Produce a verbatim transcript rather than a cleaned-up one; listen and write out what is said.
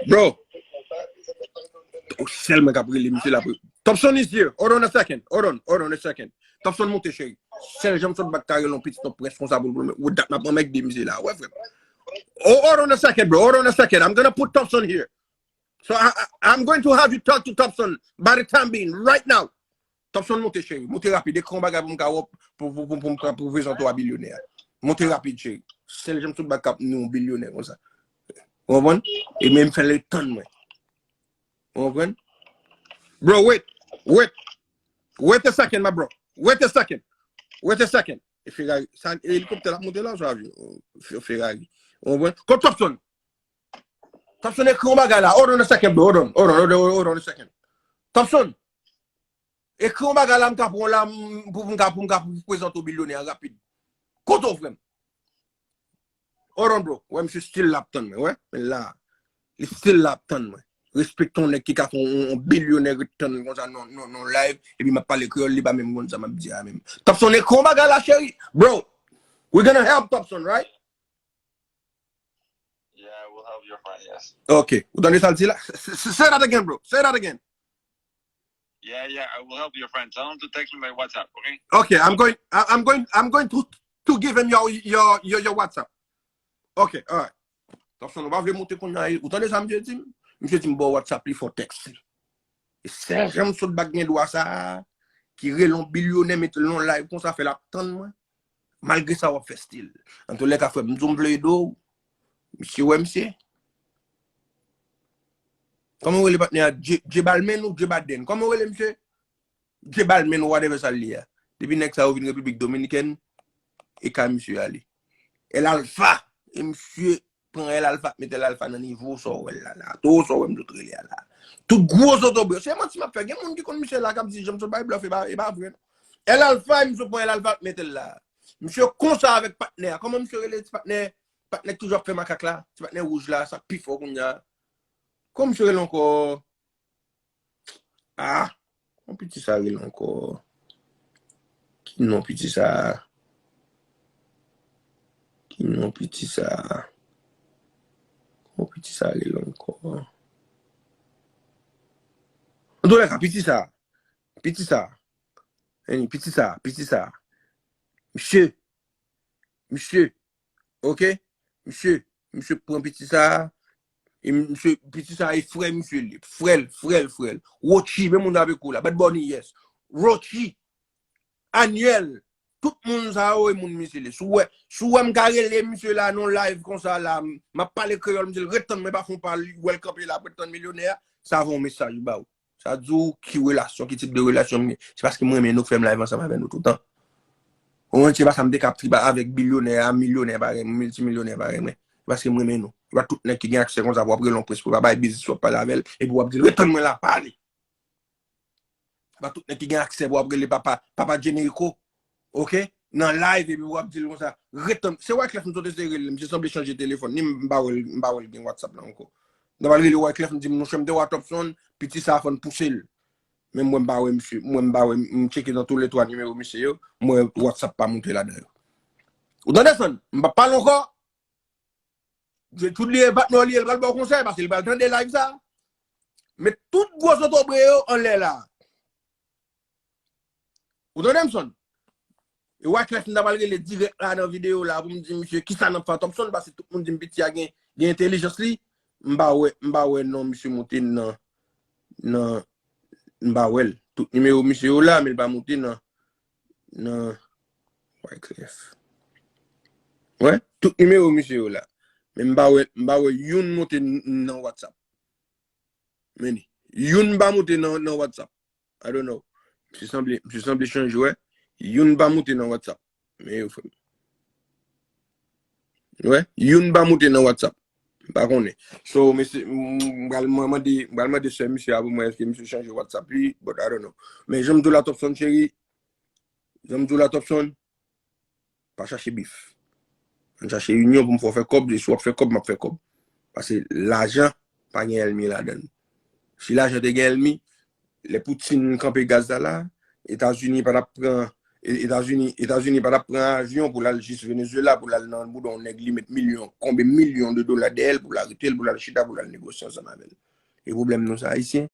Bro. Sèl mwen k ap rele misye la. Thompson is here. Hold on a second. Hold on. Hold on a second. Thompson monte, cheri. Sèl jan m sot bak ta rele yon pitit yon prens konsa pou l, pou l, with that, m ap anmègde misye la. Wè, frè m. Oh, hold on a second, bro. Hold on a second. I'm gonna put Thompson here. So I, I, I'm going to have you talk to Thompson by the time being, right now. Thompson, monte, cheri. Monte rapid. Ekri yon bagay pou m ka wè, pou, pou, pou, pou m ka, pou prezante w a bilyonè a. Monte rapid, cheri. Sèl jan m sot bak ap nou yon bilyonè konsa. Ou konprann? E menm fè l tann mwen. Ou konprann? Bro, wait. Wait. Wait a second, my bro. Wait a second. Wait a second. E Ferrari, sa, e elikoptè la monte la, sa avyon. Fe-, Ferrari. Ou konprann? Kot Thompson? Thompson, ekri yon bagay la. Hold on a second, bro. Hold on. Hold on, hold on, hold on a second. Thompson, ekri yon bagay la, m ka pran la, m, pou m ka, pou m ka prezante w bilyonè a rapid. Kote w, frè m? Hold on, bro. Wè, misye still la ap tann mwen, wè. Men la, li still la ap tann mwen. Respekte yon nèg ki ka fè yon, yon bilyonè ret tann konsa non, non, non live, epi m ap pale kreyòl, li pa menm konn sa m ap di a menm. Thompson, ekri yon bagay la, cheri. Bro, we're gonna help Thompson, right? Yeah, we'll help your friend, yes. Ok. Ou tande sa l di la? S-, s-, say that again, bro. Say that again. Yeah, yeah, I will help your friend. Tell him to text me my WhatsApp, okay? Ok, I'm going, I- I'm going, I'm going to, to give him your, your, your, your WhatsApp. Ok, alright. Thompson, ou pa vle monte kounye a, ou tande sa misye di m? Misye di m ba w WhatsApp li, fò w tèks li. E sèl jan m sot bak gen dwa sa a, ki rele yon bilyonè, mete l nan live konsa, fè l ap tann mwen. Malgre sa, w ap fè still. Antoulèka, frè m, m di w m vle ede w. Misye wè misye. Kòman w rele patnè a? J, J Balmain ou J Baden? Kòman w rele misye? J Balmain ou whatever sa l ye a. Depi nèg sa yo vin Repiblik Dominikèn, e kay misye ale. El Alfa, e misye pran El Alfa, mete El Alfa nan nivo sa w wè l la, la. Tou sa w wè m sot rele a la. Tout gwo zotobre. Se manti m ap fè. Gen moun ki konn misye la k ap di jan m sot bay blòf, e pa, e pa vre non. El Alfa, e misye pran El Alfa, mete l la. Misye konsa avèk patnè a. Kòman misye rele ti patnè, patnè ki toujou ap fè makak la? Ti patnè wouj la, sa k pi fò kounye a. Kòman misye rele ankò? Ah, kòman piti sa rele ankò? Ki non piti sa? Ki non piti sa? Kòman piti sa rele ankò? Antoulèka, piti sa. Piti sa. Ann, piti sa, piti sa. Misye. Misye. Ok? Misye. Misye pran piti sa. E misye, piti sa e frè misye li. Frè l, frè l, frè l. Rochi, men moun avèk ou la. Bad Bunny, yes. Rochi. Anyèl. Tout moun sa yo e moun misye li. Si w wè, si w wè m ka rele misye la nan live konsa la, m, m ap pale kreyòl, misye li ret tann mwen pa fon pa l, wè l kanpe la, ret tann milyonè a, sa voye yon mesaj ba ou. Sa di w ki relasyon, ki tip de relasyon m gen. Se paske m renmen nou k fè m live ansanm avè nou toutan. Ou konprann, se pa sa m te ka ap trip avèk bilyonè a, milyonè parèy mwen, miltimilyonè parèy mwen. Se paske m renmen nou. Se pa tout nèg ki gen aksè konsa pou w ap rele yon prens pou w pa bay biznis, w ap pale avè l, epi w ap di l, ret tann mwen la, pale. Se pa tout nèg ki gen aksè pou w ap rele papa, papa Generico. Ok? Nan live, epi w ap di l konsa, ret tann. Se Wyclef m sot eseye rele, misye sanble chanje telefòn li, m pa wè l, m pa wè l gen WhatsApp la ankò. M ta pral rele Wyclef, m di, monchè, m te wè Thompson, piti sa fò n pouse l. Men mwen m pa wè misye, mwen m pa wè, m tcheke nan toulètwa nimewo misye yo, m wè WhatsApp pa moute ladan yo. Ou tande, San? M p ap pale ankò. J-Truth li e patnè w li ye, l pral ba w konsèy, paske li pral tande live sa. Met tout gwo zotobre yo anlè la. Ou tande m, Son? E Wyclef m ta pral rele dirèk la nan videyo la pou m di misye kisa n ap fè a Thompson, paske tout moun di m piti a gen, gen entèlijans li. M pa wè, m pa wè non misye monte nan, nan, m pa wè l. Tout nimewo misye yo la, men l pa monte nan, nan Wyclef. Wè, tout nimewo misye yo la. Men m pa wè, m pa wè youn monte n-, nan WhatsApp. Men youn pa monte nan, nan WhatsApp. I don't know. Misye sanble, misye sanble chanje, wè. Youn pa monte nan WhatsApp. Men yo, frè m. Wè, youn pa monte nan WhatsApp. M pa konnen. So, mesye, m, m pral mande, m pral mande sè misye a pou mwen èske misye chanje WhatsApp li, but I don't know. Men jan m di w la, Thompson cheri, jan m di w la, Thompson, pa chache bif. Ann chache inyon pou m fè w fè kòb, e si w ap fè kòb, m ap fè kòb. Paske lajan pa gen ènmi ladan l. Si lajan te gen ènmi, lè Poutine kanpe gaz la la, Etazini pa t ap pran, E- Etazini, Etazini pa t ap pran avyon pou l al jis Venezuela, pou l al nan bouda yon nèg li met milyon, konbe milyon de dola dèyè l, pou l arete l, pou l al chita, pou l al negosye ansanm avè l. E pwoblèm nou sa, Ayisyen,